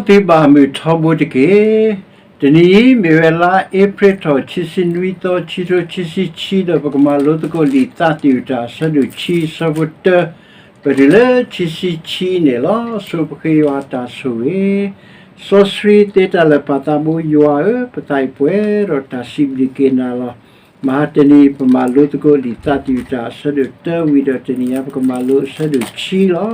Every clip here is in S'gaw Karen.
သုဘၣ်မုာ်ထီဘိတက့ၢ်. တနံၤအံၤ မ့ၢ်ဝဲလါအ့ဖြ့ၣ်ထီၣ် ခံဆံနွံသီ ခံထိခံဆံခံ ဒီးပကမၤလိသကိးလံာ်သးသယုၢ်တၢ် အဆၢဒိၣ်ခံ ဆၢဖိတၢ ပတုၤလၢခံဆံခံန့ၣ်လီၤ. ဆိပဃ့ယွၤတၢ်ဆိၣ်ဂ့ၤ, စီဆှံသ့တၢ်လၢာ်ပာ်သးဘိယွၤဧၢ, ပသးအံၤပှဲၤဒီးတၢ်စံးဘျုးက့ၤနၤလီၤ. မဟါတနံၤ ပမၤလိသကိးလံာ်သးသယုၢ်တၢ် အဆၢဒိၣ်တၢဝံၤဒီး တနံၤညါပကမၤလိအဆၢဒိၣ်ခံလီၤ.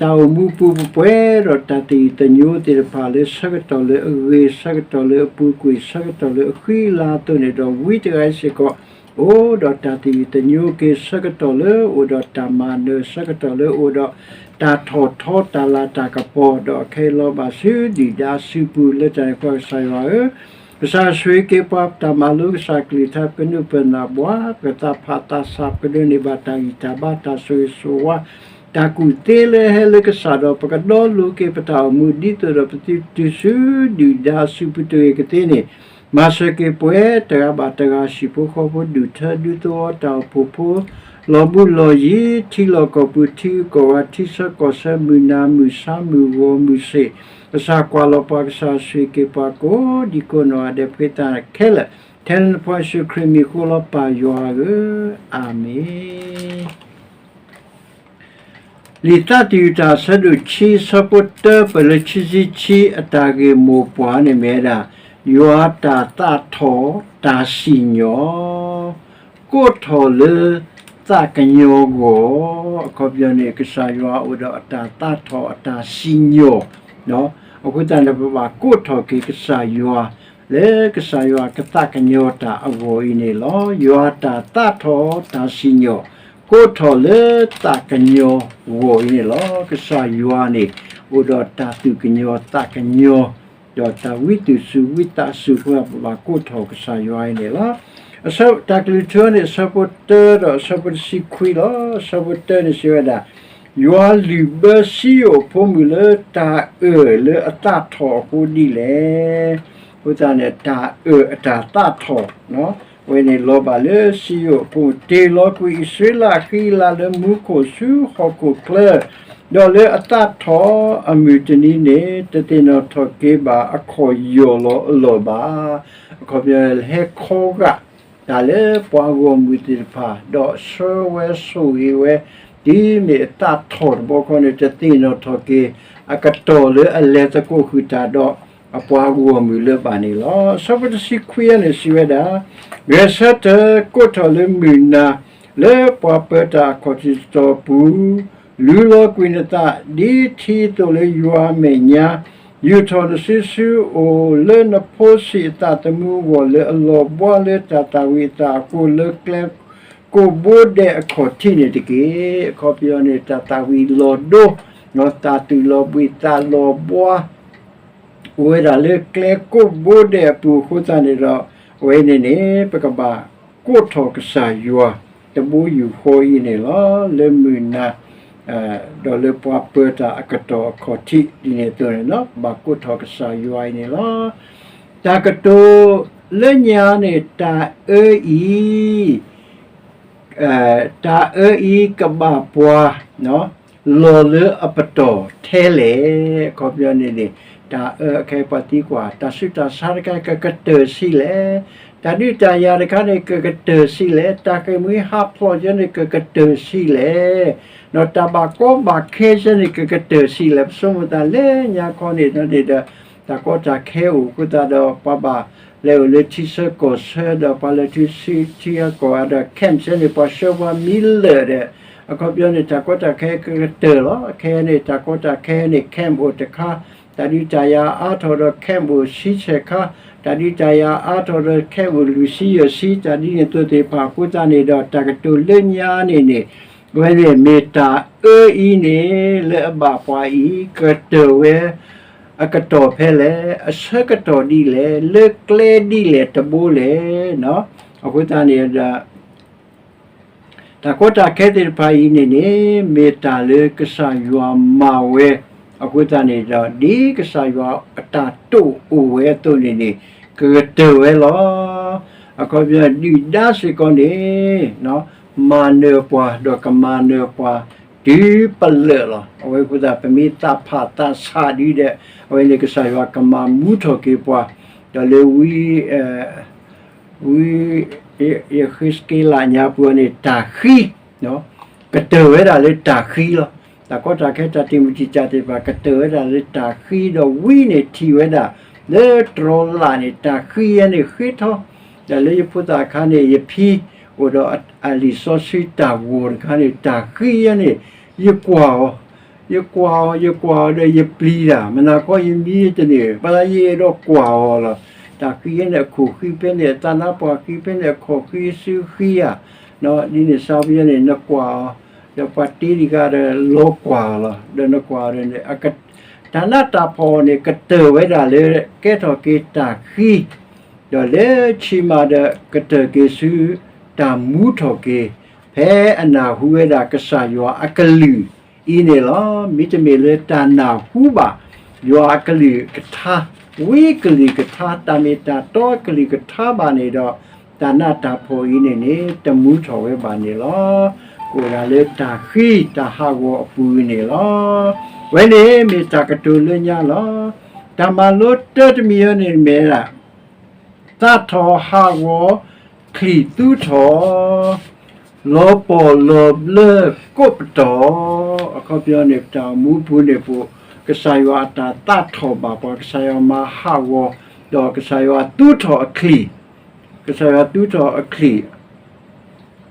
တၢ်အိၣ်မူပူၤပပှဲၤဒီးတၢ်သယုၢ်သညိသ့ၣ်တဖၣ်လၢဆၢကတီၢ်လၢအဂ့ၤ, ဆၢကတီၢ်လၢအပူၤကွံာ်, ဆၢကတီၢ်လၢအဃံအလၤအသိးန့ၣ်ဒီး ဝံတဂၤအံၤစ့ၢ်ကီး အိၣ်ဒီးတၢ်သယုၢ်သညိက့ၤ ဆၢကတီၢ်လၢအိၣ်ဒီးတၢ်မၤနၢၤ, ဆၢကတီၢ်လၢအိၣ်ဒီးတၢ်ထီၣ်ထီတၢ်လၤတၢ်ကပီၤ, ဒီးအခဲအံၤလီၤဘၣ်ဆူဒုၣ်ဒါစုပူၤ လၢတၢ်န့ၣ်အဃိ ကစၢ်ယွၤဧၢ, ကစၢ်ဆိၣ်ဂ့ၤက့ၤပှၤတၢ်မၤလိကစၢ်ကလုၢ်ကထါ ပနုာ်ပနၢ်ဘှါ, ပကသးဖးသးဆး ပဒိးန့ၢ်ဘၣ်တၢ်ဂံၢ်တၢ်ဘါ တၢ်ဆိၣ်ဂ့ၤဆိၣ်ဝါ, တၢ်ကူၣ်သ့လၢဟဲလၢကစၢ်ဒီး ပကဒီလိၤက့ၤပတၢ်အိၣ်မူ ဒ်သိးဒီးပသုတုၤဆူဒုၣ်ဒါစုပူၤတဂ့ၤကသ့န့ၣ်, မၤစၢၤက့ၤပှၤတဂၤဘၣ်တဂၤ ဟံၣ်ဖိဃီဖိ ဒူၣ်ထၢဒူသဝီ တၢ်အိၣ်ဖှိၣ်ဖိ လီၤဘူးလီၤယံၤ ထံလီၢ်ကီၢ်ပူၤ ထံဂုၤကီၢ်ဂၤ ထံဆၢကီၢ်ဆၢ မုၢ်နၤမုၢ်ဆါ မုၢ်ဂီၤမုၢ်စ့ၣ်, ကစၢ်ကွၢ်လီၤပှၤ ကစၢ်ဆိၣ်ဂ့ၤက့ၤပှၤကိးဒံကိးနီၢ်ဂၤဒဲး ဖှံသးခဲလၢာ်, ထဲလၢနဖိယ့ၣ်ၡူးခရံာ်မံၤအဃိလီၤ ပၢ်ယွၤဧၢ, အၤမ့ၣ်. လံာ်သးသယုၢ်တၢ် အဆၢဒိၣ်ခံ ဆၢဖိတၢ ပၢၢ်လၢခံဆံခံ အတၢ်ဂ့ၢ်မိၢ်ပှၢ်န့ၣ်မ့ၢ်ဝဲဒၣ် ယွၤတၢ်သးထီၣ်တၢ်စံၣ်ညီၣ် ကိးထီၣ်လၢသးကညီၤအဂီၢ်, အခီပညီန့ၣ် ကစၢ်ယွၤအိၣ်ဒီးအတၢ်သးထီၣ်အတၢ်စံၣ်ညီၣ်, အဃိသတးန့ၣ် ပဘၣ်ကိးထီၣ်က့ၤကစၢ်ယွၤ လၢကစၢ်ယွၤကသးကညီၤတၢ်အဂီၢ်အံၤန့ၣ်လီၤ. ယွၤတၢ်သးထီၣ်တၢ်စံၣ်ညီၣ် ကိးထီၣ်လၢသးကညီၤဂီၢ်အံၤန့ၣ်လီၤ. ကစၢ်ယွၤန့ၣ် အိၣ်ဒီးတၢ်သူၣ်ကညီၤသးကညီၤ ဒီးတၢ်ဝံသူၣ်စူၤဝံသးစူၤအဃိ ပဘၣ်ကိးထီၣ်ကစၢ်ယွၤအံၤန့ၣ်လီၤ. အဆၢ တၢ်ကလုၢ်ထူန့ၣ် အဆၢဖိတၢဒီးအဆၢဖိတဆံခွံလီၤ. အဆၢဖိတၢန့ၣ်စံးဝဲဒၣ်, ယွၤလုၢ်ဘၢစံယိၣ်အဖိမုၣ်လၢတၢ်အၢၣ်လၢအသးထီၣ်အဃိဒ်လဲၣ်. အဃိသတးန့ၣ် တၢ်အၢၣ်အတၢ်သးထီၣ် အဝဲန့ၣ်လီၤဘၣ်လၢစံယိၣ်အဖိမုၣ် တ့ၢ်လီၤကွံာ်အံၣ်စရ့လးအဃံအလၤလၢမူခိၣ်ဆူဟီၣ်ခိၣ်ချၢ, ဒီးလၢအသးထီၣ်အမုၢ်တနံၤန့ၣ် တသ့ၣ်နီၣ်ထီၣ်က့ၤဘၣ်အခီၣ်ယီၢ်လီၤအလီၢ်ဘၣ်. အခီပညီ ဟဲခီဂာ်တၢ်လၢပှၤဂီၢ်မုၢ်သ့ၣ်တဖၣ် ဒီးဆှၢဝဲဆိၣ်ဂ့ၤဝဲ တုၤမ့ၢ်အသးထီၣ်တဘျီဃီန့ၣ် တသ့ၣ်နီၣ်ထီၣ်က့ၤ အကတီၢ်လၢအလဲၤသကိးဃုာ်တၢ်ဒီးအပှၤဂီၢ်မုၢ်လၢၤဘၣ်န့ၣ်လီၤ. အဆၢဖိတဆံခွံန့ၣ်စံးဝဲဒၣ်, ဂဲၤဆၢထၢၣ်ကိးထီၣ်လၢမုၢ်နၤ လၢပှၤပၢၤတၢ်အခီၣ်ထံးတတီၤပူၤ, လူလီၤကွံာ်နသး ဒ်ထံအသိးလၢယွၤအမဲာ်ညါ, ယူာ်ထီၣ်နစုဆူ အိၣ်လၢနဖိဆံးအသးသမူအဂီၢ် လၢအလီၤဘှါလၢတၢ်သၣ်ဝံၤအသးအဃိ လၢကျဲကိးဘိဒဲးအခီၣ်ထံးန့ၣ်တက့ၢ်. အခီပညီန့ၣ် တၢ်သၣ်ဝံၤလီၤဒိ သးသူၣ်လီၤဘှံးသးလီၤဘှါ အိၣ်ဝဲဒၣ်လၢကျဲကိးဘိဒဲးအပူၤအဃိသတးန့ၣ်ဒီး အဝဲန့ၣ်န့ၣ် ပကဘၣ်ကိးထီၣ်ကစၢ်ယွၤ တဘိယူၢ်ဃီအံၤန့ၣ်လီၤ. လၢမုၢ်နၤ ဒီးလၢပှၤပၢၤတၢ်အကတီၢ်အခီၣ်ထံးဒ်န့ၣ်အသိးန့ၣ်လီၤ. ပဘၣ်ကိးထီၣ်ကစၢ်ယွၤအံၤန့ၣ်လီၤ. တၢ်ကတိၤလၢညါန့ၣ် တၢ်အၢအံၤ တၢ်အၢအံၤကဘၣ်ပှၤ လီၤလၢအပတီၢ်ထဲလဲၣ်. အခီပညီန့ၣ်န့ၣ် တၢ်အၢအခဲအံၤပှၤသံကွၢ် တၢ်ဆူးတၢ်ဆါတခါကကတၢၢ်ဆံးလဲၣ်, တၢ်ဒုးတၢ်ယၤတခါန့ၣ် ကကတၢၢ်ဆံးလဲၣ်, တၢ်ဃ့ၢ်မှံဟးဖျိးယဲန့ၣ် ကကတၢၢ်ဆံးလဲၣ်, တၢ်ဘၣ်ကီဘၣ်ခဲယဲန့ၣ် ကကတၢၢ်ဆံးလဲၣ်. ပဆိကမိၣ်သးလၢညါခီန့ၣ်ဒီး တၢ်ကီတၢ်ခဲအိၣ်အဃိသတးဒီး ပှၤဘၣ် လဲၤအိၣ်လၢထံဆၢကီၢ်ဆၢဒီး ပှၤလဲၤထံဆၢထံဂၤကီၢ်ဂၤဒီး camp ဆၢန့ၣ် ပှၤဆှၢပှၤမံလၢာ်ဒီး အခီပညီန့ၣ် တၢ်ကီတၢ်ခဲကကတၢၢ်လီၤ. ခဲအံၤန့ၣ် တၢ်ကီတၢ်ခဲန့ၣ် camp အိၣ်တခါ, တၢ်ဒုးတၢ်ယၤအါထီၣ်ဒီး camp အိၣ်ဆံဆဲၣ်ခါ, တၢ်ဒုးတၢ်ယၤအါထီၣ်ဒီး camp အိၣ်လွံၢ်ဆံယဲၢ်ဆံ, တၢ်ဒ်န့ၣ်အသိးသ့ၣ်တဖၣ်အဃိသတးန့ၣ်ဒီး တၢ်ကတိၤလၢညါန့ၣ်န့ၣ် အဝဲန့ၣ်မ့ၢ်တၢ်အၢအံၤန့ၣ် လၢအဘၣ်ပှၤအံၤ ကတၢၢ်ဝဲ အကတီၢ်ဖဲလဲၣ်, အဆၢကတီၢ်ဒ်လဲၣ်, လၢကျဲဒ်လဲၣ်တဘိလဲၣ်. အဃိသတးန့ၣ်ဒီး တၢ်ကီတၢ်ခဲသ့ၣ်တဖၣ်အံၤန့ၣ်န့ၣ် မ့ၢ်တၢ်လၢကစၢ်ယွၤမၤဝဲ, အဃိသတးန့ၣ်ဒီး ဒ်ကစၢ်ယွၤအတၢ်တိာ်အိၣ်ဝဲအသိးန့ၣ်န့ၣ် ကကတၢၢ်ဝဲလီၤ. အခီပညီ ဒုၣ်ဒါစ့ၢ်ကီးန့ၣ် မၤနၢၤပှၤ ဒီးကမၤနၢၤပှၤ တုၤပလၢာ်လီၤ. အဝဲအဃိသတး ပမ့ၢ်သးဖးသးဆးဒ်ဒီး အဝဲန့ၣ်ကစၢ်ယွၤကမၤမူထီၣ်က့ၤပှၤ, ဒီးလၢဝံ ဝံ ယဃ့းစက့လးညါပူၤန့ၣ် တၢ်ဃံ ကတၢၢ်ဝဲဒၣ်လၢတၢ်ဃံလီၤ. တၢ်ကီတၢ်ခဲတၢ်တံာ်မုၢ်တံာ်တာ်သ့ၣ်တဖၣ် ကတၢၢ်ဝဲဒၣ်လၢတၢ်ဃံ ဒီးဝံန့ၣ်ထံၣ်ဝဲဒၣ် လၢတြီၤလၢ်န့ၣ် တၢ်ဃံယဲန့ၣ်ဃ့ထီ, ဒီးလၢယဖိသၣ်အခါန့ၣ် ယဖံ အိၣ်ဒီးအလံာ်စီဆှံတၢ်ဂီၤတခါန့ၣ် တၢ်ဃံယဲန့ၣ် ယကွၢ်အီၤ ယကွၢ်အီၤ ယကွၢ်အီၤဒီးယပျံၤတၢ် မနၤခီယမံတန့ၢ် ဘၣ်ဆၣ်ယအဲၣ်ဒိးကွၢ်အီၤလီၤ. တၢ်ဃံယဲန့ၣ် အခိၣ်ဃံဖဲန့ၣ် အသးနါပှၢ်ဃံဖဲန့ၣ် အခီၣ်ဃံစုဃံဧါ, ဒ်န့ၣ်စါဖဲန့ၣ် နကွၢ်အီၤ ဒီးပှၤတ့တဂၤဒီးလီၤကွၢ်အီၤလီၤ. ဒီးနကွၢ်အီၤဒီးန့ၣ် တၢ်နးတၢ်ဖှီၣ်အီၤန့ၣ် ကတၢၢ်ဝဲဒၣ်လၢကဲထီၣ်က့ၤတၢ်ဃံ, ဒီးလၢဆံးမးဒီးကတၢၢ်က့ၤဆူ တၢ်မူထီၣ်က့ၤ ဖဲအနၢ်ဟူဝဲဒၣ်ကစၢ်ယွၤအကလုၢ်အံၤန့ၣ်လီၤ. မ့တမ့ၢ်လၢတၢ်နၢ်ဟူဘၣ် ယွၤအကလုၢ်ကထါ, ဝံကလုၢ်ကထါ တၢ်မ့ၢ်တၢ်တီအကလုၢ်ကထါဘၣ်န့ၣ်ဒီး တၢ်နးတၢ်ဖှီၣ်အံၤန့ၣ်န့ၣ် တမူထီၣ်ဝဲဘၣ်န့ၣ်လီၤ. ကအိၣ်ဒၣ်လၢတၢ်ဃံတၢ်ဟးဂီၤအပူၤန့ၣ်လီၤ. ဝဲန့ၣ်မ့ၢ်တၢ်ကတိၤလၢညါလီၤ. တၢ်မၤလိတၢတမံၤအံၤန့ၣ်မ့ၢ်ဒၣ် သးထီၣ်ဟးဂီၤ ချံၣ်သူထီၣ် လီၤပှီၢ်လီၤဘျၢကိးပတီၢ်, အခီပညီန့ၣ် ပတၢ်အိၣ်မူပူၤန့ၣ်ပူၤ ကစၢ်ယွၤအတၢ်သးထီၣ်ဘၣ်ပှၤ ကစၢ်ယွၤမၤဟးဂီၤ ဒီးကစၢ်ယွၤသူထီၣ်အချံၣ်, ကစၢ်ယွၤသူထီၣ်အချံၣ်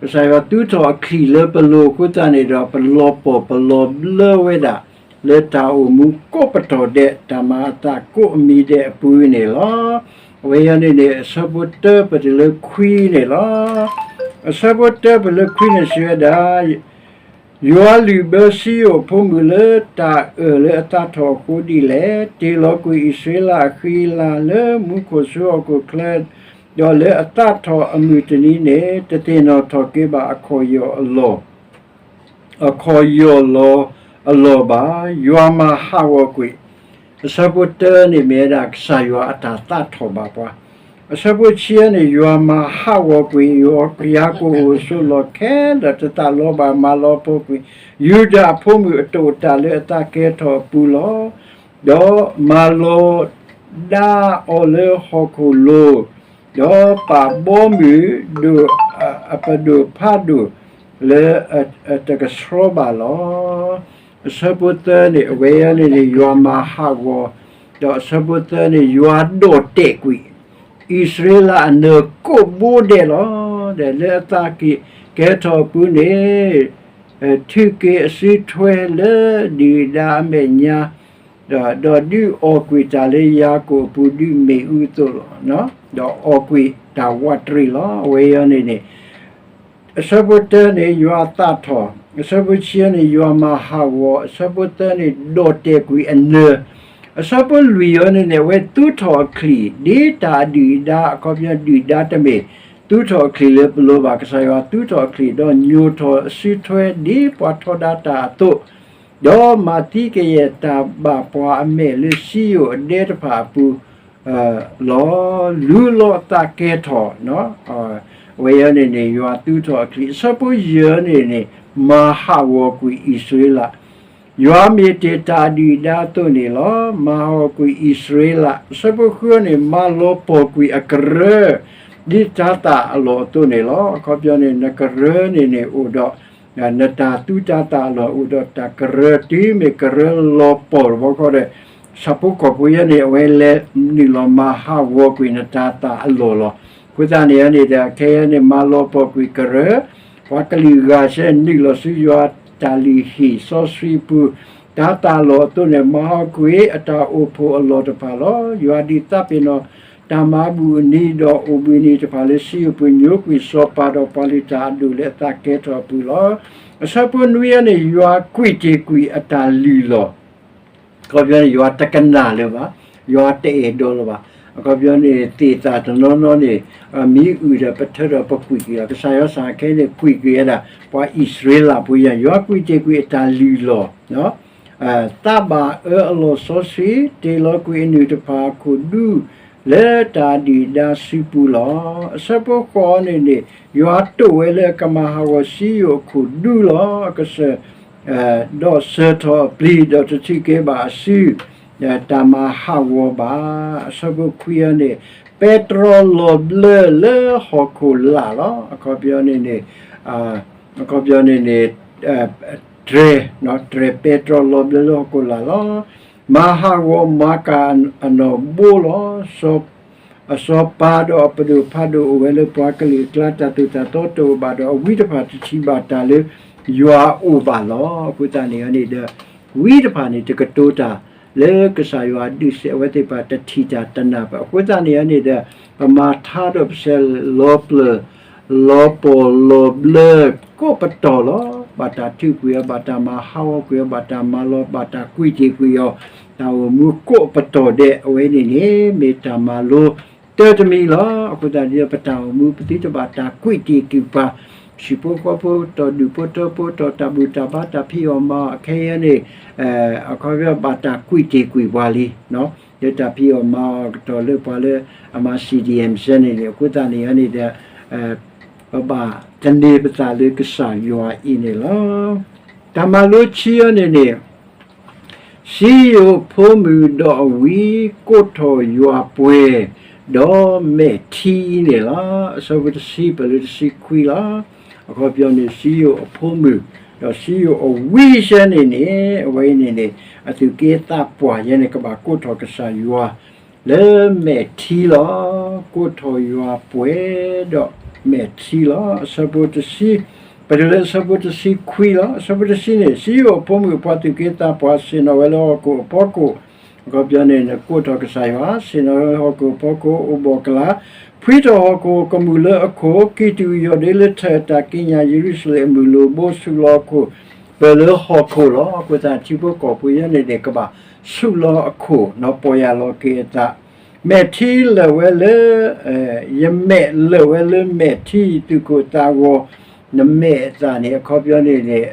ကစၢ်ယွၤသူထီၣ်အချံၣ်လၢပလိၤအဃိသတးန့ၣ်ဒီး ပလီၤပှီၢ်ပလီၤဘျၢဝဲဒၣ် လၢတၢ်အိၣ်မူကိးပတီၢ်ဒဲး တၢ်မၤအသးကိးအမံၤဒဲးအပူၤန့ၣ်လီၤ. အဝဲအံၤန့ၣ်န့ၣ် အဆၢဖိတၢပတုၤလၢခွံန့ၣ်လီၤ. အဆၢဖိတၢပတုၤလၢခွံန့ၣ်စံးဝဲဒၣ် ယွၤလုၢ်ဘၢစံယိၣ်ဖိမုၣ်လၢတၢ်အၢၣ်လၢအသးထီၣ်အဃိဒ်လဲၣ်. တ့ၢ်လီၤကွံာ်အံၣ်စရ့လးအဃံအလၤလၢမူခိၣ်ဆူဟီၣ်ခိၣ်ချၢ, ဒီးလၢအသးထီၣ်အမုၢ်တနံၤန့ၣ် တသ့ၣ်နီၣ်ထီၣ်က့ၤဘၣ်အခီၣ်ယီၢ်အလီၢ် အခီၣ်ယီၢ်လီၤအလီၢ်ဘၣ်, ယွၤမၤဟးဂီၤကွံာ်. အဆၢဖိတၢန့ၣ်မ့ၢ်ဝဲဒၣ် ကစၢ်ယွၤအတၢ်သးထီၣ်ဘၣ်ပှၤ, အဆၢဖိဆံန့ၣ် ယွၤမၤဟးဂီၤကွံာ်, ယွၤကယၤကိာ်အိၣ်ဆိးလီၢ်ခဲလၢာ် တသးလီၤဘၣ် မၤလီၤပှီၢ်ကွံာ် ယူဒၤဖိမုၣ်အတၢ်အိၣ်တၢ်လၢအသးကဲထီၣ်အပူၤလီၤ. ဒီးမၤလီၤဒါအီၤလၢဟီၣ်ခိၣ်လိၤ, ဒီးပာ်ဘီမုၢ်ဒိၣ်အပဒိၣ်ဖးဒိၣ်လၢအတကဆှီဘၣ်လီၤ. အဆၢဖိသၢန့ၣ် အဝဲအံၤန့ၣ်န့ၣ် ယွၤမၤဟးဂီၤ, ဒီးအဆၢဖိသၢန့ၣ် ယွၤဒိၣ်တဲာ်ကွံာ် အံၣ်စရ့လးအနၢၤကိးဘိဒဲးလီၤ. ဒီးလၢအသးက့ၤကဲထီၣ်အပူၤန့ၣ် ထုးက့ၤအစုထွဲလၢဒုၣ်ဒါအမဲာ်ညါ, ဒီးဒုးအီၣ်ကွံာ်တၢ်လၢယၤကိာ်အပူၤဒ်မ့ၣ်အူအသိးလီၤ. ဒီးအီၣ်ကွံာ်တၢ်ဝးတရံးလီၤ. အဝဲအံၤန့ၣ်န့ၣ် အဆၢဖိတၢန့ၣ် ယွၤသးထီၣ်, အဆၢဖိဆံန့ၣ် ယွၤမၤဟးဂီၤ, အဆၢဖိသၢန့ၣ် ဒိၣ်တဲာ်ကွံာ်အနၢၤ, အဆၢဖိလွံၢ်အံၤန့ၣ်န့ၣ် အဝဲသူထီၣ်အချံၣ် ဒ်တၢ်အဒုၣ်အဒါ အခီပညီဒုၣ်ဒါတမ့ၢ် သူထီၣ်အချံၣ်လၢပလိၤဘၣ် ကစၢ်ယွၤသူထီၣ်အချံၣ် ဒီးညိၣ်ထီၣ်အစုထွဲဒ်ပှၤထီဒါတၢ်အသိး, ဒီးမၤသံကယဲၢ်တၢ်ဘၣ်ပှၤအမဲာ်လၢစံယိၣ်အဒဲတဖၣ်အပူၤ လီၤ. လူလီၤအသးကဲထီၣ်, အဝဲအံၤန့ၣ်န့ၣ် ယွၤသူထီၣ်အချံၣ်, အဆၢဖိယဲၢ်န့ၣ်န့ၣ် မၤဟးဂီၤကွံာ်အံၣ်စရ့လး, ယွၤမ့ၢ်တ့ၢ်တၢ်အဒုၣ်အဒါအသိးန့ၣ်လီၤ. မၤဟးဂီၤကွံာ်အံၣ်စရ့လး, အဆၢဖိဃုန့ၣ် မၤလီၤပှီၢ်ကွံာ်အကရၢ ဒ်တၤသၣ်အလီၢ်အသိးန့ၣ်လီၤ. အခီပညီန့ၣ် နကရၢန့ၣ်န့ၣ်အိၣ်ဒီး နတၢ်သူတၤသၣ်အလီၢ်အိၣ်ဒီးတၢ်ကရၢ တုၤမ့ၢ်ကရၢလီၤပှီၢ်တဘျီဃီဒီး ဆၣ်ဖိကီၢ်ဖိယဲန့ၣ် အဝဲလဲၤနုာ်လီၤမၤဟးဂီၤကွံာ်နတၤသၣ်အလီၢ်လီၤ. အဃိသတးန့ၣ်န့ၣ်ဒီး အခဲအံၤန့ၣ် မၤလီၤပှီၢ်ကွံာ်ကရၢ, ပှၤကလုာ်ဂၤစဲနုာ်လီၤဆူယွၤတၢ်လုၢ်ဟံၣ်စီဆှံပူၤ, တၤသၣ်အလီၢ်အသိးန့ၣ် မၤဟးဂီၤကွံာ်အတၢ်အိၣ်ဖှိၣ်အလီၢ်တဖၣ်လီၤ. ယွၤဒုးသးပ့ၤနီၣ် တၢ်မၤဘူၣ်အနံၤဒီးအိၣ်ဘှံးနံၤတဖၣ်လၢစံယိၣ်ပူၤ ညိကွံာ်စီၤပၤဒီးပှၤလုၢ်တၢ်အဒိၣ်လၢအသးကဲထီၣ်အပူၤလီၤ. အဆၢဖိနွံန့ၣ် ယွၤကွံာ်တ့ၢ်ကွံာ်အတၢ်လုၢ်လီၢ်, အခီပညီန့ၣ် ယွၤတကနၣ်လၢၤဘၣ်, ယွၤတအဲၣ်ဒိးလၢၤဘၣ်. အခီပညီန့ၣ် သ့ၣ်သၣ်တနီၤနီၤန့ၣ် မ့ၢ်အုၣ်ဒီးပထၢဒီးပကွံာ်ကွံာ်လီၤ. ကစၢ်ယွၤစ့ၢ်ကီးန့ၣ် ကွံာ်ကွံာ်ဝဲဒၣ် ပှၤအံၣ်စရ့လးဖိယဲၢ်, ယွၤကွံာ်တ့ၢ်ကွံာ်အတၢ်လုၢ်လီၢ် သးဘၣ်အၢအလီၢ်စီဆှံ, တ့ၢ်လီၤကွံာ်အနုၢ်တဖၣ်အခိၣ်ဒူ လၢတၢ်ဒုၣ်ဒါစုပူၤလီၤ. အဆၢဖိဃိးန့ၣ်န့ၣ် ယွၤတိာ်ဝဲလၢအကမၤဟးဂီၤစံယိၣ်အခိၣ်ဒူလီၤ. အကစၢၢ် ဒီးစၢၤထီၣ်အပျံၤ ဒီးတထံၣ်က့ၤဘၣ်အစု တၢ်မၤဟးဂီၤဘၣ်. အဆၢဖိခွံအံၤန့ၣ် ပဲတြီလီၤဘျၢလၢဟီၣ်ခိၣ်လာ်လီၤ. အခီပညီန့ၣ်န့ၣ် အခီပညီန့ၣ်န့ၣ် တြဲၤ တြဲၤပဲတြီလီၤဘျၢလၢဟီၣ်ခိၣ်လာ်လီၤ. မၤဟးဂီၤမၤကၤအနီၢ်ဘိလီၤ. အစီၤပၤဒီးအပဒိၣ်ဖးဒိၣ်အိၣ်ဝဲလၢပှၤကလုာ်အကျါ တၢ်သိၣ်တၢ်သီတအိၣ်ဘၣ်ဒီး အဝံတဖၣ်တထံၣ်ဘၣ်တၢ်လၢယွၤအအိၣ်ဘၣ်လီၤ. အဃိသတးန့ၣ်န့ၣ်ဒီး ဝံတဖၣ်န့ၣ် တကတိၤတၢ်လၢကစၢ်ယွၤဒုးစဲး အဝဲသ့ၣ်တဖၣ်တထံၣ်တၢ်တနၢ်ပၢၢ်. အဃိသတးန့ၣ်န့ၣ်ဒီး ပမၤထါဒီးပဆဲးလီၤပျၢၤ လီၤပီၢ်လီၤဘျၢ ကိးပတီၢ်လီၤ. ဘၣ်တၢ်ထုးကွံာ်အီၤ, ဘၣ်တၢ်မၤဟးဂီၤကွံာ်အီၤ, ဘၣ်တၢ်မၤလီၤ, ဘၣ်တၢ်ကွံာ်တ့ၢ်ကွံာ်အီၤ, တၢ်အိၣ်မူကိးပတီၢ်ဒဲး အဝဲန့ၣ်န့ၣ် မ့ၢ်တၢ်မၤလိတၢ်တမံၤလီၤ. အဃိသတးဒီး ပတၢ်အိၣ်မူ ပသုတဘၣ်တၢ်ကွံာ်တ့ၢ်ကွံာ်ပှၤ, ဟံၣ်ဖိဃီဖိ တီၢ်ဒူၣ်ဖိထၢဖိ တီၢ်တၢ်ဘူၣ်တၢ်ဘါ တၢ်ဖံးအီၣ်မၤအီၣ် ခဲအံၤန့ၣ် အခီပညီဘၣ်တၢ်ကွံာ်တ့ၢ်ကွံာ်ပှၤလံ လၢတၢ်ဖံးအီၣ်မၤအီၣ်ကတီၢ်လၢပှၤလၢအမၤ စီၣ်ဒံၣ်အၣ် စဲန့ၣ်န့ၣ် အဃိသတးန့ၣ်န့ၣ်ဒီး ပဘၣ်သန့ၤပသးလၢကစၢ်ယွၤအံၤန့ၣ်လီၤ. တၢ်မၤလိခံအံၤန့ၣ်န့ၣ် စံယိၣ်အဖိမုၣ်ဒီးအဝံ ကိးထီၣ်ယွၤပှဲၤ ဒီးမဲာ်ထံအံၤန့ၣ်လီၤ. အဆၢဖိတဆံ ပၢၢ်လၢတဆံခွံလီၤ. အခီပညီန့ၣ် စံယိၣ်အဖိမုၣ် ဒီးစံယိၣ်အဝံစဲန့ၣ်န့ၣ် အဝဲအံၤန့ၣ်န့ၣ် အသူၣ်က့သးပှၢ်ယဲန့ၣ် ကဘၣ်ကိးထီၣ်ကစၢ်ယွၤ လၢမဲာ်ထံလီၤ. ကိးထီၣ်ယွၤပှဲၤဒီးမဲာ်ထံလီၤ. အဆၢဖိတဆံ ပတုၤလၢအဆၢဖိတဆံခွံလီၤ. အဆၢဖိတဆံန့ၣ် စံယိၣ်အဖိမုၣ်အပှၤသူၣ်က့သးပှၢ် ဆ့ၣ်နီၤဝဲလၢဟီၣ်ခိၣ်အဖီခိၣ်, အခီပညီန့ၣ် ကိးထီၣ်ကစၢ်ယွၤ ဆ့ၣ်နီၤဝဲလၢဟီၣ်ခိၣ်အဖီခိၣ် အိၣ်ဘှီၣ်ကလာ်, ဖှံထီၣ်ဟီၣ်ခိၣ်ကမူၣ်လၢအခိၣ်, ကံၢ်တူာ်ယီၢ်ဒ့လၢထၢၣ် တၢ်ကံးညာ်ယရူၤၡလ့ၣ်အမုၢ်လိၣ်ဘိ ဆူၣ်လီၤအခိၣ် ပၢၢ်လၢဟီၣ်ခိၣ်လီၤ. အဃိသတး ထံဖိကီၢ်ဖိယဲန့ၣ်န့ၣ် ကဘၣ်ဆူၣ်လီၤအခိၣ် နီၢ်ပီၢ်ယၢ်လီၤက့ၤအသး, မဲာ်ထံလၢာ်ဝဲလၢ ယမဲာ်လၢာ်ဝဲလၢမဲာ်ထံ ယသူၣ်ကိၢ်သးဂီၤ, နမဲာ်အသးန့ၣ် အခီပညီန့ၣ်န့ၣ်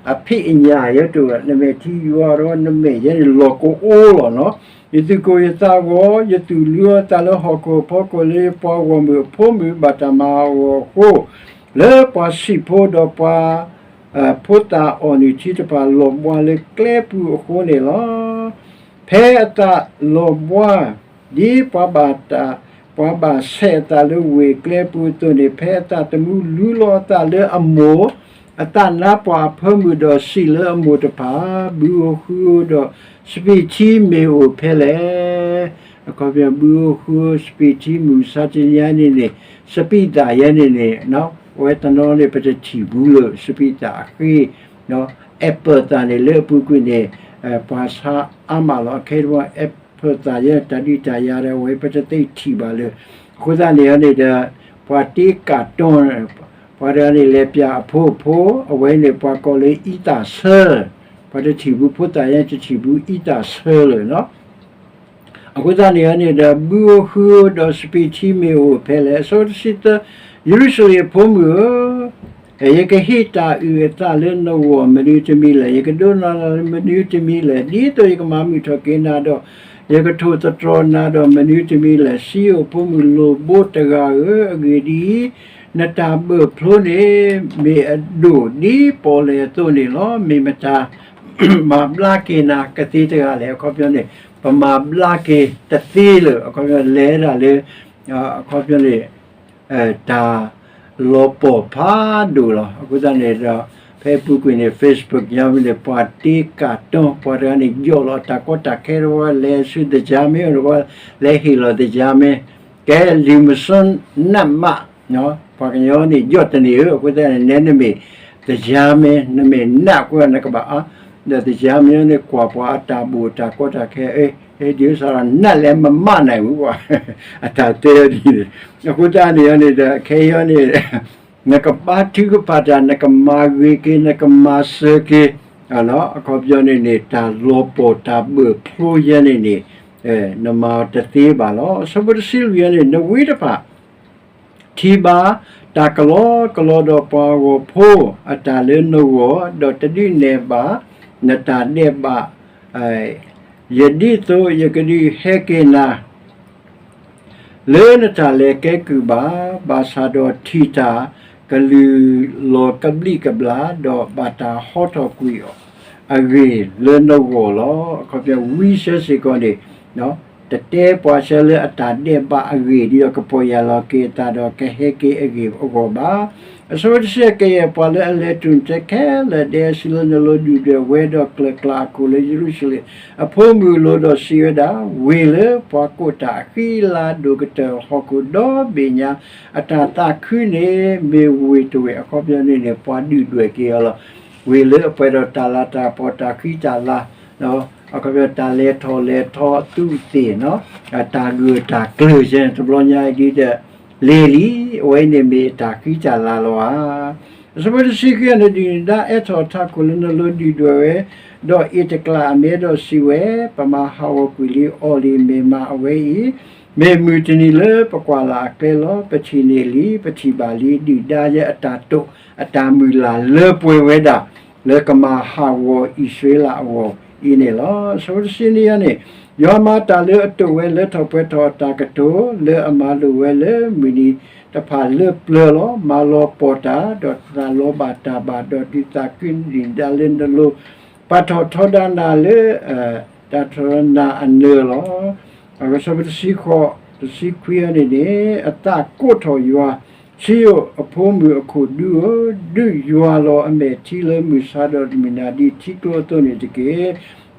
အဖံးအညၣ်ယဲတအိၣ် နမဲာ်ထံယွၤဒီး နမဲာ်ယဲန့ၣ်လီၤကအိလီၤနီၤ, ယသူၣ်ကိၢ်ယသးဂီၤ ယသူၣ်လူၤအသးလၢဟီၣ်ခိၣ်အဖီခိၣ် လၢယပှၤဂီၢ်မုၢ်အဖိမုၣ် ဘၣ်တၢ်မၤဟးဂီၤအဃိ, လၢပှၤဆံးဖိဒီးပှၤ ဖိသၣ်အီၣ်နုၢ်ထံတဖၣ် လီၤဘှါလၢကျဲပူၤအဃိန့ၣ်လီၤ. ဖဲအသးလီၤဘှါ ဒ်ပှၤဘၣ်တၢ် ပှၤဘၣ်ဆဲးအသးလၢဝ့ၢ်ကျဲပူၤအသိးန့ၣ် ဖဲအသးသမူလူလီၤအသးလၢအမိၢ်, အသးနါပှၢ်အဖၢမုၢ်ဒီးစံးလၢအမိၢ်တဖၣ်, ဘုဧိၤဃုဧိၤဒီးစပံးထံမ့ၢ်အိၣ်ဖဲလဲၣ်. အခီပညီ ဘုဧိၤဃုဧိၤ စပံးထံမုၢ်မဆါတနံၤညါန့ၣ်န့ၣ် စပံးသၣ်ယဲန့ၣ်န့ၣ် အဝဲတနီၤန့ၣ် ပတထံၣ်ဘူးလၢ စပံးသၣ်အဃ့ apple သၣ်န့ၣ် လၢအပူၤကွံာ်န့ၣ် ပှၤဆါအါမးလီၤ. အခဲအံၤ apple သၣ်ယဲ တၢ်ဒုးတၢ်ယၤဒီး အဝဲပတသ့ထံၣ်ဘၣ်လၢ အဃိသတးန့ၣ်န့ၣ်ဒီး ပှၤတ့ကးတီၢ် ပှၤတဂၤန့ၣ် လဲၤပျၢ်အဖိအဖိ အဝဲန့ၣ် ပှၤကိးလၢအံသၣ်ဆၢ, ပှၤတထံၣ်ဘူးဖိသၣ်ယဲ တထံၣ်ဘူးအံသၣ်ဆၢလၢာ်နီၤ. အဃိသတးန့ၣ်န့ၣ်ဒီး ဘုဧိၤဃုဧိၤဒီးစပံးထံမ့ၢ်အိၣ်ဖဲလဲၣ်. အဆၢဖိတဆံသၢ, ယရူၤၡလ့ၣ်အဖိမုၣ်ဧၢ, ယကဟ့ၣ်တၢ်အုၣ်အသးလၢနဂီၢ်မနုၤတမံၤလဲၣ်. ယကဒိးနၤလၢမနုၤတမံၤလဲၣ်. ဒ်သိးယကမၤမုာ်ထီၣ်က့ၤနၤဒီး ယကထိၣ်သတြီၤနၤဒီးမနုၤတမံၤလဲၣ်. စံယိၣ်အဖိမုၣ်လိၣ်ဘိတဂၤဧၢ, အဂ့ၢ်ဒ်အံၤ, နတၢ်ဘၢၣ်ဖျိန့ၣ် မ့ၢ်အဒိၣ်ဒ်ပီၣ်လဲၣ်အသိးန့ၣ်လီၤ. မ့ၢ်မတၤ မၤဘျါက့ၤနၤကသ့တဂၤလဲၣ်. အခီပညီန့ၣ် ပမၤဘျါက့ၤတသ့လၢာ် အခီပညီလဲၤဒၣ်လၢ အခီပညီန့ၣ် တၢ်လီၤပှီၢ်ဖးဒိၣ်လီၤ. အဃိသတးန့ၣ်ဒီး ဖဲအပူၤကွံာ်န့ၣ် Facebook ညါမ့ၢ်န့ၣ် ပှၤတ့ကးတီၢ် ပှၤတဂၤန့ၣ် ယီၢ်လီၤတၢ်ကီတၢ်ခဲတဝဲ လဲၤဆူသကြားမင်း တဝဲ လဲၤဟ့ၣ်လီၤသကြားမင်း ကဲ လံာ်မုၢ်ဆူနၢ်မး ပှၤကညီန့ၣ် ယီၢ်တန့ၢ်ဧၢ. အဃိသတးန့ၣ် နဲနမ့ၢ်သကြားမင်း နမ့ၢ်နးကွၢ်နကဘၣ်အါ ဒီးသကြားမင်းန့ၣ် ကွၢ်ပှၤအတၢ်ဘူၣ်တၢ်ကီတၢ်ခဲ အ့ ဒ်သိးဒီးနးလဲၣ်မမးနၤဝဲ အတၢ်တဲအီၤဒ်န့ၣ် အဃိသတးန့ၣ်န့ၣ်ဒီး ခဲအံၤန့ၣ် နကဘါထုကဖၣ်တၢ် နကမၤဂ့ၤက့ၤ နကမၤစၢၤက့ၤ အခီပညီန့ၣ်န့ၣ် တၢ်လီၤပှီၢ်တၢ်ဘၢၣ်ဖျိယဲန့ၣ်န့ၣ် နမၤတသ့ဘၣ်လီၤ. အဆၢဖိတဆံလွံၢ်န့ၣ် နဝံတဖၣ် ထံၣ်ဘၣ်တၢ်ကလီကလီဒီးပှၤဂီၢ်ဖိအတၢ်လၢနဂီၢ်, ဒီးတဒုးနဲၣ်ဘၣ်နတၢ်ဒဲးဘး, ယဒ်သိးယကဒုးဟဲက့ၤနၤ လၢနတၢ်လဲၤကဲကုၢ်ဘၣ်, ဘၣ်ဆၣ်ဒီးထံၣ်တၢ်ကလုၢ်လီၤ ကဘျံးကဘျၣ် ဒီးဘၣ်တၢ်ဟီထီၣ်ကွံာ်အဂ့ၢ်လၢနဂီၢ်လီၤ. အခီပညီဝံဆၢစ့ၢ်ကီးန့ၣ် တတဲပှၤဆၢလၢအတၢ်ဒဲးဘးအဂ့ၢ် ဒ်သိးကပီၢ်ယၢ်လီၤက့ၤအသးဒီးကဟဲက့ၤအဂ့ၢ်အဂီၢ်ဘၣ်. အဆၢဖိတဆံ ကယဲၢ်ပှၤလၢအလဲၤထူၣ်ထဲခဲလၢာ် ဒဲးအစုလၢနလိဒုၣ်ဒွဲၣ်ဝဲဒီးကျၢၤကျၢၤအခိၣ်လၢယရူၤၡလ့ၣ်အဖိမုၢ်အလိၤဒီးစံးဝဲဒၣ်, ဝ့ၢ်လၢပှၤကိးတၢ်အဃံအလၤဒိၣ်ကတၢၢ်ဟီၣ်ခိၣ်ဒီဘ့ၣ်ညါ အတၢ်သးခုန့ၣ် မ့ၢ်ဝ့ၢ်တဝ့ၢ် အခီပညီန့ၣ်န့ၣ် ပှၤဒုၣ်ဒွဲၣ်က့ၤအီၤလီၤ. ဝ့ၢ်လၢအပှဲၤဒီးတၢ်လၤတၢ်ကပီၤ တၢ်ဃံတၢ်လၤ အခီပညီတၢ်လဲၤထီၣ်လဲၤထီ အသူးအသ့ၣ် တၢ်ဂုၤတၢ်ကျၢၤစဲန့ၣ် တဘျီညါအံၤဒ်ဒီး လဲၤလံ, အဝဲန့ၣ်မ့ၢ်တၢ်ဃံတၢ်လၤလီၤဧါ. အဆၢဖိတဆံခံန့ၣ် ဒုၣ်ဒါအဲၣ်ထီၣ်ထးခိၣ်လၢနလိဒုၣ်ဒွဲၣ်ဝဲ, ဒီးအ့ၣ်တကျးအမဲဒီးစံးဝဲ, ပမၤဟးဂီၤကွံာ်လံအီၤလံ, မ့ၢ်မးအဝဲအံၤ မ့ၢ်မုၢ်တနံၤလၢပကွၢ်လၢ်အကျဲလီၤ. ပထံၣ်န့ၢ်လံ, ပထံၣ်ဘၣ်လံ, ဒုၣ်ဒါယဲအတၢ်တိာ် အတၢ်မုၢ်လၢ်လၢပှဲၤဝဲဒၣ် လၢကမၤဟးဂီၤအံၣ်စရ့လးအဂီၢ်အံၤန့ၣ်လီၤ. အဆၢဖိတဆံနွံန့ၣ်, ယွၤမၤတၢ်လၢအတိာ်ဝဲ လၢထီၣ်ပှဲၤထီၣ်အတၢ်ကတိၤ လၢအမၤလိာ်ဝဲလၢမုၢ်နံၤတဖၣ်လၢပျၢၤလီၤ. မၤလီၤပှီၢ်တၢ်, ဒီးတၢ်လီၤဘၣ်တၢ်ဘၣ်, ဒီးဒုးသးခုဒုၣ်ဒါလၢနလိၤ, ပာ်ထီၣ်ထီဒါနၤလၢ တၢ်ထီဒါနၤအနၢၤလီၤ. အဆၢဖိတဆံဃိး တဆံခွံအန့ၣ်န့ၣ်, အသးကိးထီၣ်ယွၤ, စံယိၣ်အဖိမုၣ်အခိၣ်ဒူဧၢ, ဒုးယွၤလီၤအမဲာ်ထံလၢမုၢ်ဆါဒီးမုၢ်နၤ ဒ်ထံကျိအသိးန့ၣ်တက့ၢ်.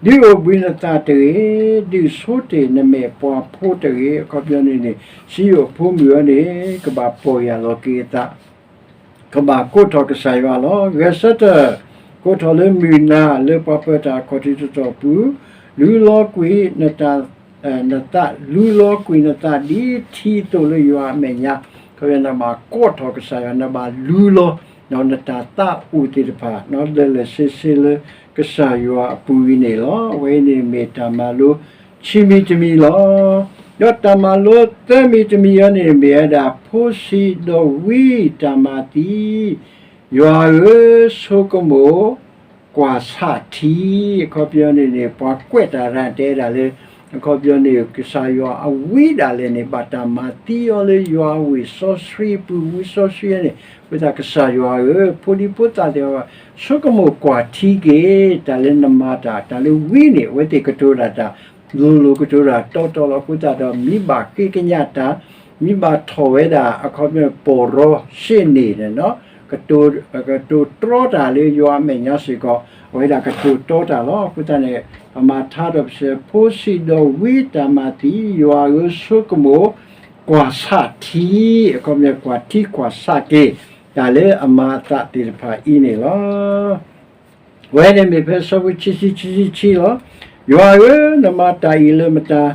ဒုးအိၣ်ဘှံးနသးတဂ့ၤ, ဒုးဆိတ့ၢ်နမဲာ်ပှၤဖိတဂ့ၤ. အခီပညီန့ၣ်န့ၣ် စံယိၣ်အဖိမုၣ်အန့ၣ် ကဘၣ်ပီၢ်ယၢ်လီၤက့ၤအသး ကဘၣ်ကိးထီၣ်ကစၢ်ယွၤလီၤ. ဂဲၤဆၢထၢၣ် ကိးထီၣ်လၢမုၢ်နၤ လၢပှၤပၢၤတၢ်အခီၣ်ထံးတတီၢ်ပူၤ, လူလီၤကွံာ်နတၢ် နသး လူလီၤကွံာ်နသးဒ်ထံအသိးလၢယွၤအမဲာ်ညါ, ခီပညီနဘၣ်ကိးထီၣ်ကစၢ်ယွၤ နဘၣ်လူလီၤ နတၢ်သးအိၣ်သ့ၣ်တဖၣ် လၢာ်လၢာ်ဆ့ဆ့လၢကစၢ်ယွၤအပူၤအံၤန့ၣ်လီၤ. အဝဲအံၤန့ၣ်မ့ၢ်တၢ်မၤလိခံမံၤတမံၤလီၤ. ဒီးတၢ်မၤလိသၢမံၤတမံၤအံၤန့ၣ် မ့ၢ်ဝဲဒၣ် ဖိဆံးဒီးဝံတၢ်မၤသံ ယွၤဧၢ, ဆိကမိၣ်ကွၢ်ဆးထံ, အခီပညီန့ၣ်န့ၣ် ပှၤကွဲးတၢ်ရၢ်တဲဒၣ်လၢ အခီပညီန့ၣ် ကစၢ်ယွၤအဝံဒၣ်လဲာ်န့ၣ် ဘၣ်တၢ်မၤသံအီၤလၢယွၤအဝ့ၢ်စီဆှံအပူၤ ဝံစီဆှံန့ၣ် အဃိသတး ကစၢ်ယွၤဧၢ, ဖိဒံဖိသၣ်သ့ၣ်တဖၣ် ဆိကမိၣ်ကွၢ်ထံက့ၤ တၢ်လၢနမၤတၢ် တၢ်လၢဝံန့ၣ် အဝဲသ့ၣ်ကတိၤတၢ်တၢ် လိၤလိၤကတိၤတၢ်တီတီလီၤ. အဃိသတးဒီး မ့ၢ်ဘၣ်ဃ့ကညးတၢ် မ့ၢ်ဘၣ်ထီၣ်ဝဲဒၣ် အခီပညီ ပီၢ်ရီရှ့န့ၣ်န့ၣ် ကတိၤတြီတၢ်လၢယွၤအမဲာ်ညါစ့ၢ်ကီး အဝဲဒၣ်ကတိၤတြီတၢ်လီၤ. အဃိသတးန့ၣ် ပမၤထါဒီးပစဲး ဖိဆံးဒီးဝံတၢ်မၤသံ ယွၤဧၢဆိကမိၣ် ကွၢ်ဆးထံ, အခီပညီ ကွၢ်ထံကွၢ်ဆးက့ၤ တၢ်လၢအမၤအသးသ့ၣ်တဖၣ်အံၤန့ၣ်လီၤ. အဝဲန့ၣ်မ့ၢ်ဖဲဆၢဖိခံဆံ ခံဆံခံလီၤ. ယွၤဧၢ, နမၤတၢ်အံၤလၢ မတၤ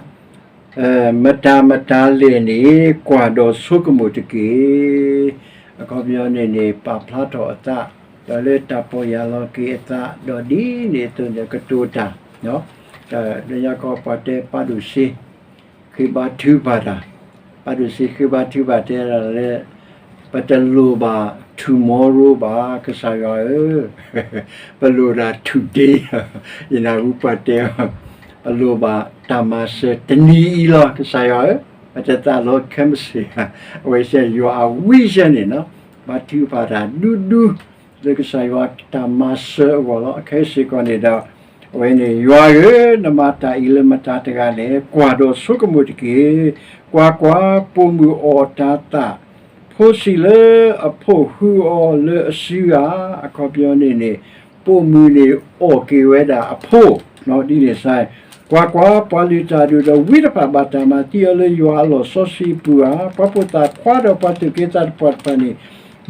မတၤမတၤလဲၣ်န့ၣ် ကွၢ်ဒီးဆိကမိၣ်တက့ၢ်. အခီပညီန့ၣ်န့ၣ် ပာ်ဖျါထီၣ်အသး ဒီးလၢတၢ်ပီၢ်ယၢ်လီၤက့ၤအသး ဒီးဒ်န့ၣ်အသိးန့ၣ် ကတိၤတၢ် လၢညါခီပှၤတဲပၢ်ဒိၣ်စ့ ဃ့ဘါထုကဖၣ်တၢ်, ပၢ်ဒိၣ်စ့ဃ့ဘါထုကဖၣ်တဲဒၣ်လၢ ပတလိၣ်ဘၣ် tomorrow ဘၣ် ကစၢ်ယွၤဧၢ, ပလိၣ်ဒၣ် today, ယနၢ်ဟူပှၤတဲအီၤ, ပလိၣ်ဘၣ်တၢ်မၤစၢၤတနံၤအံၤလီၤ ကစၢ်ယွၤဧၢ, ပတသးလီခဲမုၢ်ဆ့ၣ်, အဝဲစဲယွၤအဝံစဲန့ၣ်နီၤ, ဘါထုကဖၣ်တၢ်ဒူဒူ လၢကစၢ်ယွၤတၢ်မၤစၢၤအဂီၢ်လီၤ. အခဲအံၤစ့ၢ်ကီးန့ၣ်ဒီး အဝဲန့ၣ် ယွၤဧၢ, နမၤတၢ်အံၤလၢမတၤတဂၤလဲၣ်, ကွၢ်ဒီးဆိကမိၣ်တက့ၢ်. ကွၢ်ကွၢ်, ပိာ်မုၣ်အီၣ်တၤသၣ်, ဖိဆံးလၢအဖိၣ်ဟုအီၤလၢအစုဧါ. အခီပညီန့ၣ်န့ၣ် ပိာ်မုၣ်န့ၣ်အီၣ်က့ၤဝဲဒၣ်အဖိ ဒ်န့ၣ်စါ, ကွၢ်ကွၢ်, ပှၤလုၢ်တၢ်ဒိၣ်ဒီးဝံတဖၣ်ဘၣ်တၢ်မၤသံအီၤလၢယွၤအလီၢ်စီဆှံအပူၤဧါ. ပှၤဖိသၣ်ခွါဒီးပှၤသူၣ်က့သးပှၢ်တဖၣ်န့ၣ်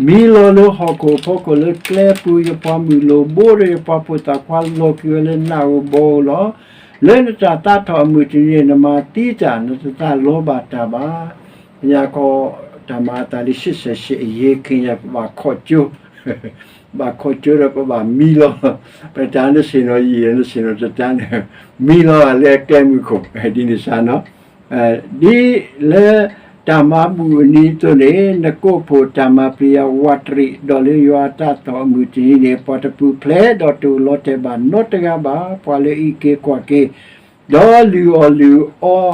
မံလီၤလၢဟီၣ်ခိၣ်အဖီခိၣ်လၢကျဲပူၤ, ယပှၤဖိသၣ်ခွါလီၤက့ၤဝဲလၢနးဧိၤဘီဧိၤလီၤ. လၢနတၢ်သးထီၣ်အမုၢ်တနံၤန့ၣ် နမၤသံတၢ်, နတသးလီဘၣ်တၢ်ဘၣ်. ညါခီ တၢ်မၤအသးလံ ရှစ်ဆယ့်ရှစ် အရေးခင်းညါ ပဘၣ်ခီၣ်ကၠိ, ဘၣ်ခီၣ်ကၠိဒီးပဘၣ်မံလီၤ, ပတၢ်နဆ့ၣ်နီၤယံာ် နဆ့ၣ်နီၤတတၢ်န့ၣ် မံလီၤလၢကျဲမုၢ်ခိၣ် ဒ်န့ၣ်စါနီၤ. ဒ်လၢတၢ်မၤဘူၣ်အနံၤအသိးန့ၣ် နကိးဖှိၣ်တၢ်မၤပျံၤယၤဝးတရံး, ဒီးလၢယွၤအတၢ်သီၣ်အမုၢ်တနံၤန့ၣ် ပှၤတပူၤဖျဲးဒီးတအိၣ်လီၤတဲာ်ဘၣ်နီတဂၤဘၣ်. ပှၤလၢအအံးက့ၤကွၢ်က့ၤ ဒီးလုၢ်အီၣ်လုၢ်အီ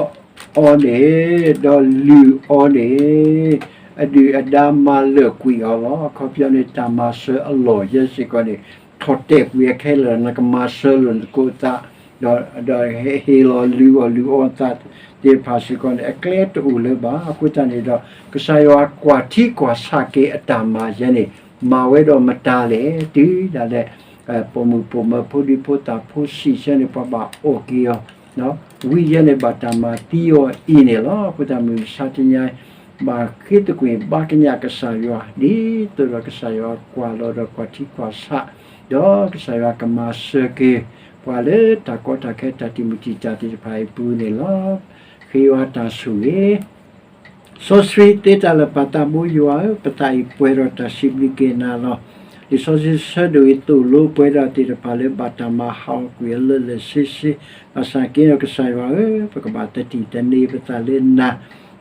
အီၤန့ၣ်, ဒီးလုၢ်အီၤန့ၣ်, အဒုၣ်အဒါမၤလၢာ်ကွံာ်အီၤလီၤ. အခီပညီန့ၣ် တၢ်မၤစၢၤအလီၢ်ယဲစ့ၢ်ကီးန့ၣ် ထီၣ်တဲာ်ကွံာ်အခဲလၢာ် နကမၤစၢၤလိာ်နသကိးသး ဒီး ဒီးဟ့ၣ်လီၤလုၢ်အီၣ်လုၢ်အီသးသ့ၣ်တဖၣ်စ့ၢ်ကီးန့ၣ် အကျဲတအိၣ်လၢၤဘၣ်. အဃိသတးန့ၣ်ဒီး ကစၢ်ယွၤကွၢ်ထံကွၢ်ဆးက့ၤအတၢ်မၤယဲန့ၣ် မၤဝဲဒီးမတၤလဲၣ် တုၤဒၣ်လဲာ် ပိာ်မုၣ်ပိာ်မၢၤဖိဒံဖိသၣ်ဖိဆံးဆၢန့ၣ် ပှၤဘၣ်အီၣ်က့ၤအီၤ ဝံယဲန့ၣ်ဘၣ်တၢ်မၤသံအီၤအံၤန့ၣ်လီၤ. အဃိသတးမုၢ်မဆါတနံၤ ဘၣ်ဃ့သကွံာ်ဘါကညးကစၢ်ယွၤ ဒ်သိးဒီးကစၢ်ယွၤကွၢ်လီၤဒီးကွၢ်ထံကွၢ်ဆး ဒီးကစၢ်ယွၤကမၤစၢၤက့ၤ ပှၤလၢတၢ်ကီတၢ်ခဲတၢ်တံာ်မုၢ်တံာ်တာ်သ့ၣ်တဖၣ်အံၤအပူၤန့ၣ်လီၤ. ဃ့ယွၤတၢ်ဆိၣ်ဂ့ၤ စီဆှံသ့တၢ်လၢာ်ပၢ်သးဘိယွၤဧၢ, ပသးအံၤပှဲၤဒီးတၢ်စံးဘျုးက့ၤနၤလီၤ. လံာ်စီဆှံဆၢဒိၣ်အံၤသိၣ်လိပှဲၤဒီးသ့ၣ်တဖၣ်လၢဘၣ်တၢ်မၤဟးဂီၤကွံာ်အလၢာ်လၢာ်ဆ့ဆ့, ဘၣ်ဆၣ်က့ဒီးကစၢ်ယွၤဧၢ, ပကဘၣ်သတံၢ်သန့ၤပသးလၢနၤ,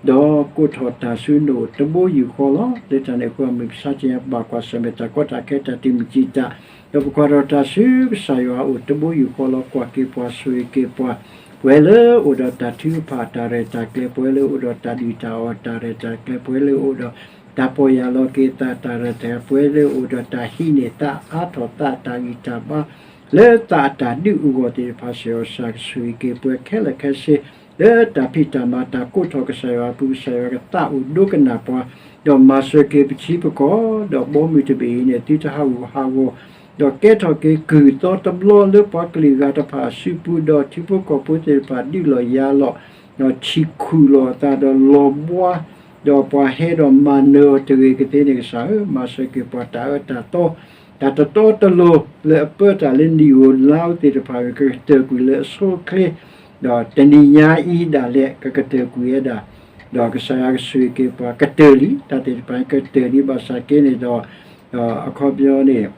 ဒီးကိးထီၣ်တၢ်ဆူနအိၣ်တဘိယူၢ်ဃီလီၤ. လၢတၢ်န့ၣ်အဃိ မုၢ်မဆါတနံၤ ပဘၣ်ကွၢ်ဆၢၣ်မဲာ်တၢ်ကီတၢ်ခဲတၢ်တံာ်မုၢ်တံာ်တာ်, ဒီးပကွၢ်ထီၣ်တၢ်ဆူကစၢ်ယွၤအအိၣ်တဘိယူၢ်ဃီလီၤ. ကွၢ်က့ၤပှၤဆိၣ်ဂ့ၤက့ၤပှၤ ပဝဲလၢအိၣ်ဒီးတၢ်ထုကဖၣ်တၢ်ရဲၣ်တၢ်ကျဲၤ, ပဝဲလၢအိၣ်ဒီးတၢ်ဒုၣ်တၢ်အီၣ်တၢ်ရဲၣ်တၢ်ကျဲၤ, ပဝဲလၢအိၣ်ဒီးတၢ်ပီၢ်ယၢ်လီၤက့ၤသးတၢ်ရဲၣ်တၢ်ကျဲၤ, ပဝဲလၢအိၣ်ဒီးတၢ်ဟံးန့ၢ်သးအါထီၣ်သးတၢ်ဂံၢ်တၢ်ဘါ လၢသးအတၢ်ဒုးအဂီၢ်သ့ၣ်တဖၣ်စ့ၢ်ကီး ကစၢ်ကဆိၣ်ဂ့ၤက့ၤပှၤခဲလၢာ်ခဲဆ့ လၢတၢ်ဖံးတၢ်မၤတၢ်ကိးထီၣ်ကစၢ်ယွၤအပူၤ ကစၢ်ယွၤကသးအိၣ်ဒိကနၣ်ပှၤ, ဒီးမၤစၢၤက့ၤပထံပကီၢ်, ဒီးဘီမုၢ်တဘ့ၣ်အံၤန့ၣ် သုတဟးဂူာ်ဟးဂီၤ ဒီးကဲထီၣ်က့ၤကုၢ်သီတဘျီလၢပှၤကလုာ်ဂၤတဖၣ်အစုပူၤ, ဒီးထံဖိကီၢ်ဖိသ့ၣ်တဖၣ်ဒုးလီၤယၤလီၤ, ဒီးဆံးခူၣ်လီၤအသးဒီးလီၤဘှါ, ဒီးပှၤဟဲဒီးမၤနၢၤအီၤတဂ့ၤကသ့န့ၣ် ကစၢ်ဧၢ, မၤစၢၤက့ၤပှၤတၢ်အၢတၢ်သီ တၢ်တတီတလိၤလၢအပၢတၢ်လၢနံၣ်ဧိၤလါဧိၤသ့ၣ်တဖၣ် ကကတၢၢ်ကွံာ်လၢအဆိအချ့, ဒီးတနံၤညါအံၤဒၣ်လဲာ် ကကတၢၢ်ကွံာ်ဝဲဒၣ်, ဒီးကစၢ်ယွၤကဆိၣ်ဂ့ၤက့ၤပှၤကတၢၢ်လံ, တၢ်သ့ၣ်တဖၣ်ကတၢၢ်လံ, ဘၣ်ဆၣ်က့န့ၣ်ဒီး အခီပညီန့ၣ်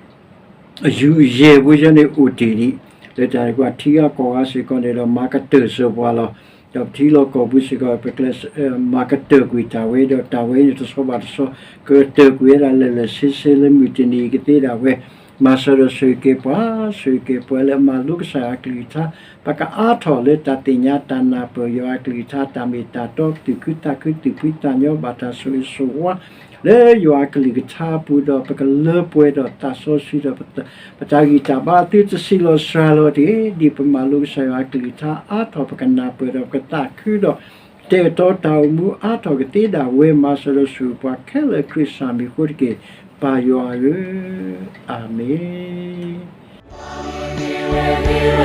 အယူၤအယဲၢ်ဖိယဲန့ၣ်အိၣ်တ့ၢ်လံ, လၢတၢ်န့ၣ်အဃိ ထံဂၤကီၢ်ဂၤစ့ၢ်ကီးန့ၣ်ဒီး မၤကတၢၢ်စၢၤပှၤလီၤ. ဒီးပထံလီၢ်ကီၢ်ပူၤစ့ၢ်ကီး ပကျဲ မၤကတၢၢ်ကွံာ်တၢ်ဝဲဒီး တၢ်ဝဲန့ၣ်တဆီဘၣ်တဆီ ကကတၢၢ်ကွံာ်ဝဲဒၣ်လၢာ်လၢာ်ဆ့ဆ့လၢမုၢ်တနံၤအံၤကသ့ဒၣ်ဝဲ, မၤစၢၤဒီးဆိၣ်ဂ့ၤက့ၤပှၤ, ဆိၣ်ဂ့ၤက့ၤပှၤလၢအမၤလိကစၢ်ယွၤအကလုၢ်ကထါ, ပကအါထီၣ်လၢတၢ်သ့ၣ်ညါတၢ်နၢ်ပၢၢ်ယွၤအကလုၢ်ကထါ, တၢ်မ့ၢ်တၢ်တီ, သူၣ်ခုသးခု, သူၣ်ဖှံသးညီ, ဘၣ်တၢ်ဆိၣ်ဂ့ၤဆိၣ်ဝါ လၢယွၤအကလုၢ်ကထါအပူၤဒီး ပကလၢပှဲၤဒီးသးစီဆှံဒီး ပတၢ်ဂံၢ်တၢ်ဘါသုတစံးလီၤစှၤလီၤတဂ့ၤ, ဒ်ပမၤလိကစၢ်ယွၤအကလုၢ်ကထါ အါထီၣ်ပကနၢ်ပၢၢ်ဒီးပကသးခုဒီး ကတဲာ်ကတီၤတၢ်အိၣ်မူအါထီၣ်ကသ့ဒၣ်ဝဲ, မၤစၢၤဒီးဆိၣ်ဂ့ၤပှၤခဲလၢာ်ခရံာ်စၢ်မံၤအဃိတက့ၢ်, ပၢ်ယွၤဧၢ, အၤမ့ၣ်.